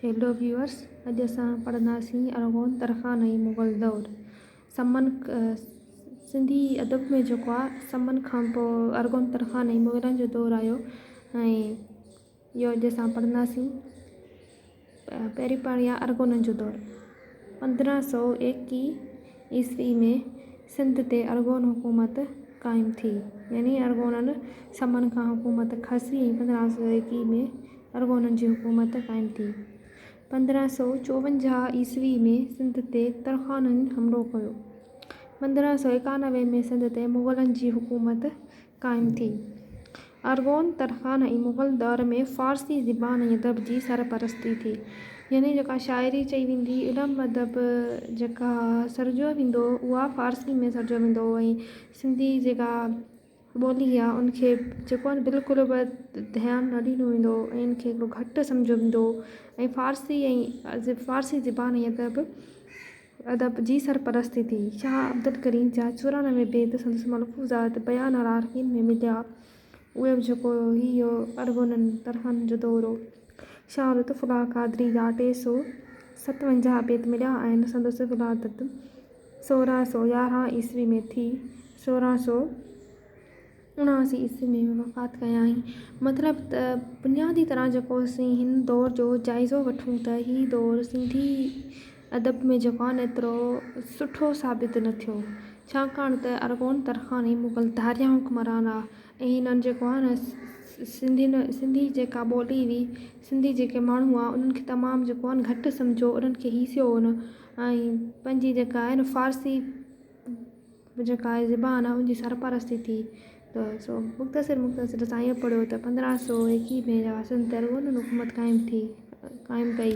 Hello viewers اڄ اسان پڙهنداسين ارغون ترخان ۽ مغل دور سمن سنڌي ادب ۾ جيڪو آهي سمن کان پوء ارغون ترخان ۽ مغلن جو دور آيو ۽ اهو اڄ اسان پڙهنداسين پهرين پاڻي آهي ارغونن جو دور 1521 عيسوي ۾ سنڌ تي ارغون حڪومت قائم ٿي يعني ارغونن سمن کان حڪومت کسي ۽ 1521 ۾ ارغونن جي حڪومت قائم ٿي. 1554 عيسوي ۾ سنڌ تي ترخانن حملو ڪيو. 1591 ۾ سنڌ تي مغلن جي حڪومت قائم ٿي. ارغون، ترخان ۽ مغل دور ۾ فارسي زبان ۽ ادب جي سرپرستي ٿي. يعني جيڪا شاعري چئي ويندي، علم ادب جيڪا سرجيو ويندو هو، اها فارسي ۾ سرجيو ويندو هو ۽ سنڌي جيڪا ٻولي آ ان کي جيڪو آ نه بلڪل به ڌيان نه ڏنو ويندو هو ۽ ان کي هڪڙو گهٽ سمجهيو ويندو هو ۽ فارسي ۽ فارسي زبان ۽ ادب ادب جي سرپرستي ٿي. شاهه عبدالڪريم جا 94 بيت سندس ملفوظات بيان العارفين ۾ مليا. اهي به جيڪو هي هو ارغونن ترخانن جو دور هو. شاهه لطف الله قادري جا 357 بيت مليا آهن. سندس ولادت 1611 عيسوي ۾ ٿي. 1679 عيسوي ۾ وفات ڪيائين. مطلب ته بنيادي طرح جيڪو اسين هن دور جو جائزو وٺون ته هي دور سنڌي ادب ۾ جيڪو آهي نه ايترو سٺو ثابت نه ٿيو. ڇاڪاڻ ته ارغون ترخان ۽ مغل ڌاريا حڪمران هئا ۽ هنن جيڪو آهي نه سنڌين سنڌي جيڪا ٻولي هئي سنڌي جيڪي ماڻهو هئا انهن کي تمام جيڪو آهي نه گهٽ سمجهيو انهن کي هيسيو هن ۽ پنهنجي جيڪا آهي نه فارسي جيڪا آهي زبان آهي ان جي سرپرستي ٿي ته سو مختصر مختصر اسان ائين پڙهيو ته 1521 ۾ جيڪا سنڌ تي ارغونن حڪومت قائم ٿي قائم ڪئي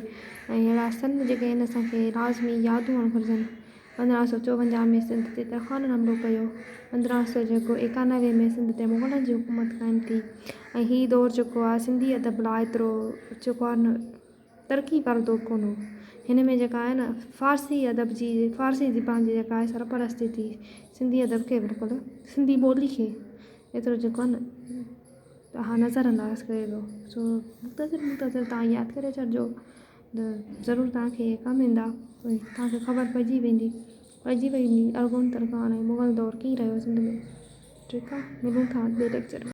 ۽ اهڙا سن جيڪي آهن اسانکي لازمي ياد هئڻ گهرجن 1554 ۾ سنڌ تي ترخانن حملو ڪيو 15 جيڪو 91 ۾ سنڌ تي مغلن جي حڪومت قائم ٿي ۽ هي دور جيڪو آهي سنڌي ادب لاء ايترو جيڪو آهي نه ترقي وارو دور ڪونه هو. هن ۾ جيڪا آهي نه فارسي ادب جي فارسي زبان جي جيڪا آهي سرپرستي ٿي. سنڌي ادب کي بلڪل سنڌي ٻولي کي ايترو جيڪو آهي نه ها نظر انداز ڪيو ويو. سو مختصر مختصر توهان ياد ڪري ڇڏجو ته ضرور توهان کي ڪم ايندا توهان کي خبر پئجي ويندي پئجي وئي هوندي ارغون ترخان ۽ مغل دور ڪيئن رهيو سنڌ ۾ ٺيڪ آهي ملون ٿا ٻئي ليڪچر ۾.